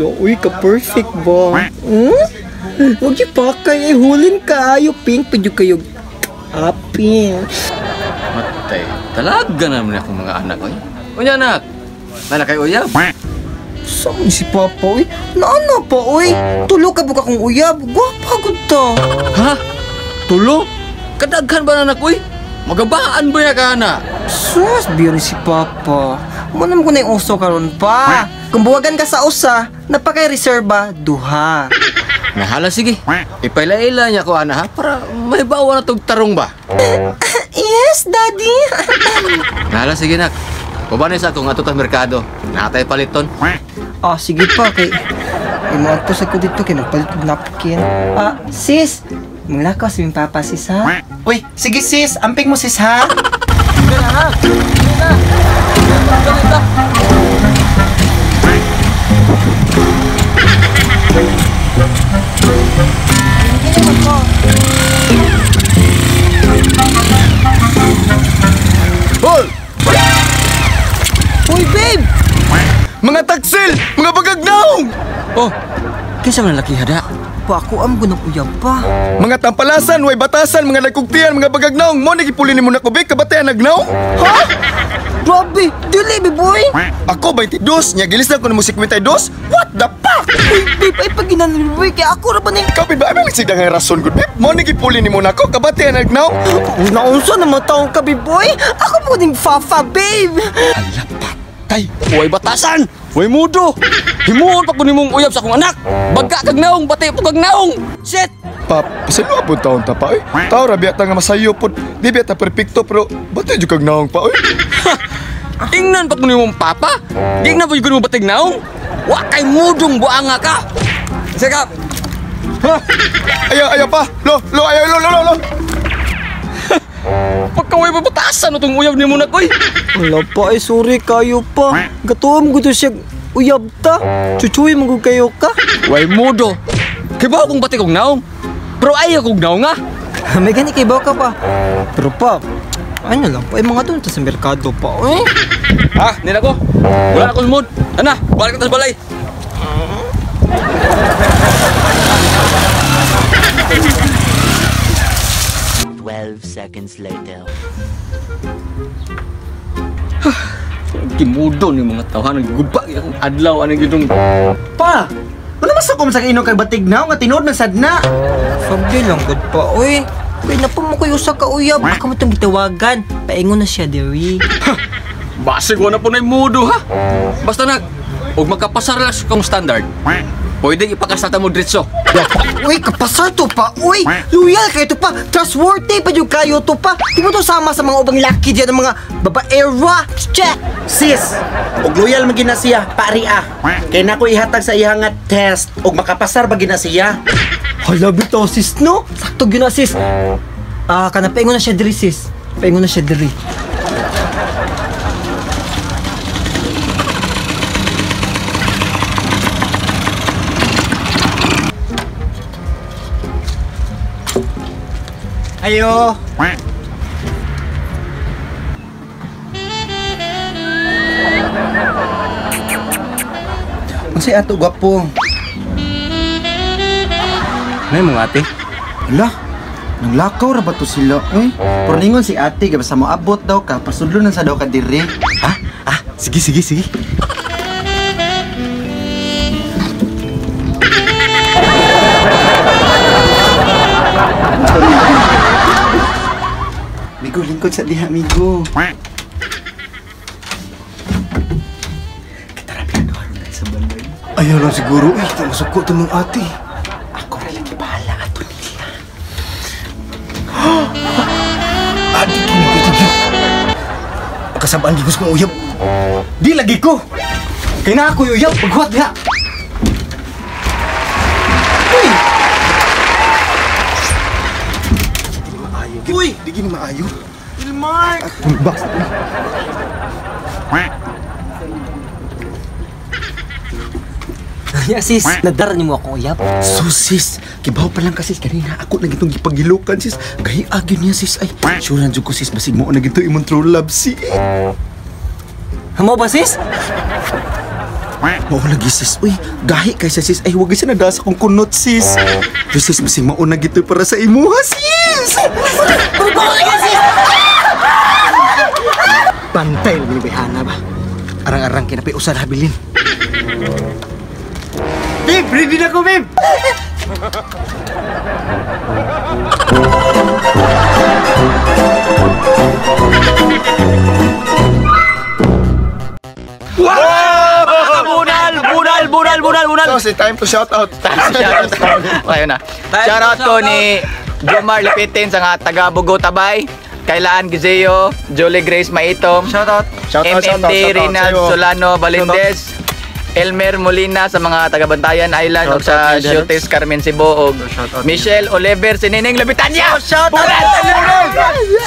Hala, uy, ka-perfect ba? Hmm? Huwag yung pakay, eh, hulin ka. Ayo, pink, pwede kayo. Apin. Matay, talaga naman akong mga anak ko. Unya anak, nana kay uyab. Saan si Papa, uy? Naana pa, uy? Tulo ka buka kong uyab. Gwapa, gud ta. Ha? Tulo? Kadaghan ba na anak, uy? Magabaan ba ya ka, anak? Sus, biyon si Papa. Muna mo ko na yung uso karon pa. Kung buwagan ka sa usa, napakay reserba, duha. Nahala, sige. Ipaila-ila niya ko, ana, ha? Para may bawa na tog tarong ba? Yes, Daddy. Nahala, sige, nak. Kubanay sa akong ato ta merkado. Natay paliton. Ah, sige pa kay imuadto sa ko dito kay magpalit og napkin. Ah, sis, manglakaw si ming papa sis ha. Uy, sige sis, amping mo sis ha. Hoy! Uy, babe! Mga taksil! Mga bagagnaong! Oh, kinsa man laki hada? Pa ako am gunang uyab pa. Mga tampalasan, way batasan, mga nagkugtian, mga bagagnaong. Mo nagipuli ni mo na kubik, kabatayan nagnaong? Ha? Grabe, dili boy. Ako 22, nya gilis na ko na mo 52. What the fuck? Uy, babe, ay paginan boy kay ako ra ba ning Kapit ba ay sigda nga rason gud babe? Mo nagipuli ni mo nako, kabatayan nagnaong. Naunsa na taong ka, babe boy? Ako mo ning fafa, babe. Hala patay. Way batasan! Way mudo! Himuon pa ko nimong uyab sa akong anak! Bagka kag naong, bati po kag naong! Shit! Pa, pasalo po taon ta pa oy. Tao ra biya ta nga masayo pod. Di biya ta perpekto pero bati jud kag naong pa oy. Ingnan pa ko nimong papa! Gingnan pa jud mo batig naong! Wa kay mudong buanga ka! Sige! Ha? Ayaw, ayaw pa! Lo, lo, ayaw, lo, lo, lo, lo! Pagkaway pa batasan itong uyab ni mo na koy! Wala pa, ay sorry kayo pa. Gatuom ko to siya uyab ta. Chuchuy mo kayo ka. Way mudo! Kibaw kong bati kong naong! Pero ayaw kong naong ah! May gani kay ka pa. Pero pa, ano lang pa, ay mga doon ta sa merkado pa, eh. Ha? Nila ko? Wala na akong mood! Ana, balik na ta sa balay! Seconds later. Kimudo ni mga tawhan, nagguba akong adlaw anong gitong Pa, ano mas ako sa inog kay batignaw nga tinuod man sad na. Sabdi lang gud pa, oy. Uy, napa mo kayo sa kauyab. Ako mo itong gitawagan. Paingon na siya, diri. Basig wala po na yung mudo ha. Basta nag, og magkapasar lang sa kong standard, pwede ipakasata mo dritso. Uy, kapasar to pa. Uy, loyal kayo to pa. Trustworthy pa yung kayo to pa. Di mo to sama sa mga ubang laki dyan ng mga babaera. Check! Sis, og loyal man gina siya, pari ah. Kay nako ihatag sa iya nga test og makapasar ba gina siya. Hala, bitaw sis, no? Sakto gyud na sis. Ah, kana paingon na siya diri sis. Paingon na siya diri. Ayo. Unsay ato gwapo? May mga ate? Ala, nanglakaw ra ba to sila? Uy, pero ningon si ate, basta mo abot daw ka, pasudlo na sa daw ka diri. Ah, ah, sige, sige, sige. Migo, lingkod sa diha, migo. Kita ra pinagawa tayo sa balay. Ayaw lang siguro, eh, masuko to mong ate. Ako ra lagi bahala ato nila. Ate, kini ko. Kasabaan gigos kong uyab. Di lagi ko. Kaya na ako uyab, paghuwat diha. Uy! Uy! Di gini maayo. Mark! Box. Ya sis, nadara nimo akong uyab. So sis, kibaw pa lang kasi kanina ako na gitong gipagilukan sis. Kay agin niya sis ay. Sure na jud ko sis basig mo na gito imong true love sis. Hamo ba sis? Mao lagi sis. Uy, gahi kay sa sis. Ay, wag siya nadasa kong kunot sis. Pero sis, masing mauna gito para sa imuha sis. Bantay lagi ni Bayhana ba. Arang-arang kinapi usa na habilin. Babe, ready na ko, babe. Bunal! Bunal! Bunal! Bunal! Bunal! So, it's time to shout out. Ayun na. Shout out ko ni Jomar Lipitin sa nga taga Bugo Tabay, Kailaan Gizeo, Jolie Grace Maitom, Shout out. Shout out, shout out, MMD shout out Reynald sa'yo. Solano Valendez, Elmer Molina sa mga taga Bantayan Island ug sa Shutes Carmen Cebu ug Michelle Oliver Sinineng Labitanya. Shout out.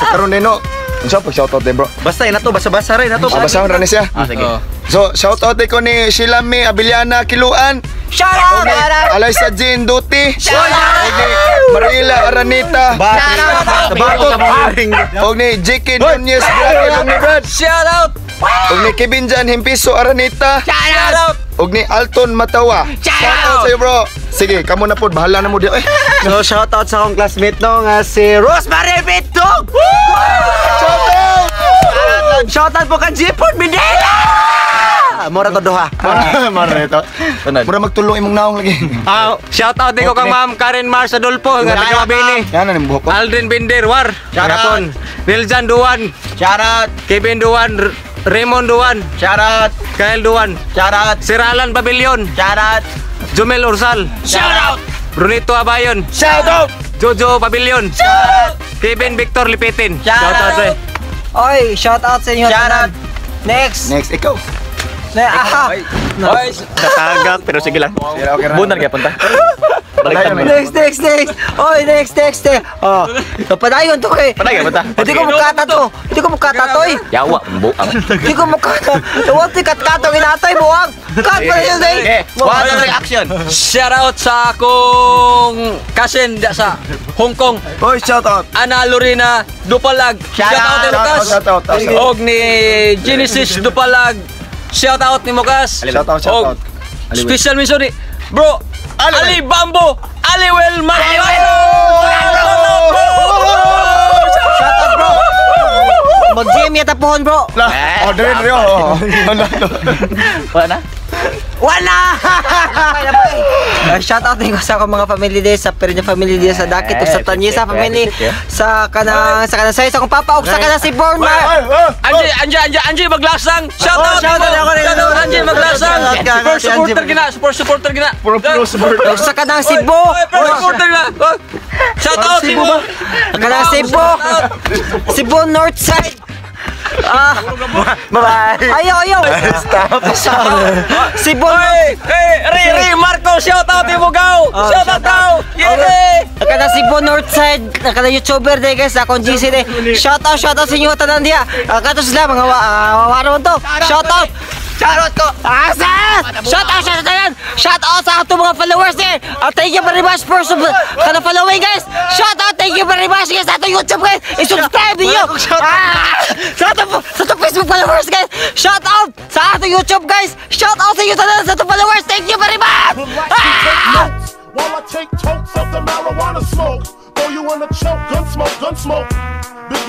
So, karon din, no? Unsa pag shout out din, bro? Basta ina to, basa-basa rin na to. Ah, basahon ra ni siya. Ah, sige. So, shout out ko ni Sheila May Abiliana Kiluan. Shout out. Alaysa Jean Duty. Shout out. ni Mariela Aranita. Batot. Og ni JK Nunez Grabe og ni Brad. Shout out! Og ni Kevin Jan Himpiso Aranita. Shout out! Og ni Alton Matawa. Shout out sa'yo, bro. Sige, kamo na pod, bahala na mo di. Eh, So shout out sa akong classmate no nga si Rosemary Bitog. shout out. Shout out po kay Jipon Mindela. Mora to duha. Mara ito. Mura magtulong imong naong lagi. Shout out din ko kang Ma'am Karen Mars Adolfo nga taga Mabini. Yan na buhok ko. Aldrin Binder War. Shout out. Niljan Duan, Shout out. Kevin Duan, Raymond Duan, Shout out. Kyle Duan, Shout out. Sir Alan Pavilion, Shout out. Jumel Ursal. Shout out! Brunito Abayon, Shout out. Jojo Pavilion. Shout out! Kevin Victor Lipitin. Shout out, pre. Oy, shout out sa inyo. Shout tanan. out. Next. Next, ikaw. Na, aha. Oy, Tatagak pero sige lang. Sige, okay ra. Bunal gyapon ta. Balikan mo. Next, next, next. Oy, next, next. Eh. Oh. Padayon to kay. Padayon ba ta? Hindi ko mukata to. Hindi ko mukata to eh. Yawa, buang. Hindi ko mukata. Huwag ti katkato ginatoy buwang. Kat pa yun eh. Okay, one, two, three, action. Shout out sa akong cousin da sa Hong Kong, Oy, shout out. Ana Lorena Dupalag. Shout out ni Shout out, Lucas. shout out. Shout out. Og ni Genesis Dupalag. Shout out ni Lucas. Shout out, shout Og out. Special mention ni Bro Ali Bambo, Aliwel Magno. Shout out bro. Mag-gym yata pohon bro. La, order rin oh. Wala na? Wala! Shout out din ko sa akong mga family day, sa Pernya family day, sa Dakit, ug sa Tanyesa family, sa kanang sa akong papa, ug sa kanang si Born Angie, Angie, Angie, Angie Maglasang. Shout out. Oh, shout out ako rin. Shout out Angie Maglasang. Shout out ka, First si Angie. supporter gina, first supporter gina. Pro supporter. Ug sa kanang Cebu, First supporter gina. Oh, shout out Cebu. kanang Cebu, Cebu North Side. Ah, Bye-bye. ayaw, ayaw. Stop. Cebu Hey, hey, Ray, Ray, Marco, shout out Imugaw. Oh, Shout out daw. Yeah. Kada Cebu North Side, kada YouTuber day guys, akong GC day. Shout out sa inyo tanan diha. Kato sila mga waro to. Shout out. Shout out ko. Asa! Shout out tanan. Shout out sa ato mga followers eh. Thank you very much for kada following guys. Shout out, thank you very much guys sa ato YouTube guys. I-subscribe niyo. Sa ato Facebook followers guys. Shout out sa ato YouTube guys. Shout out sa inyo tanan sa ato followers. Thank you very much. Ah! While I take tokes of the marijuana smoke. Throw you in a choke, gun smoke, gun smoke. Big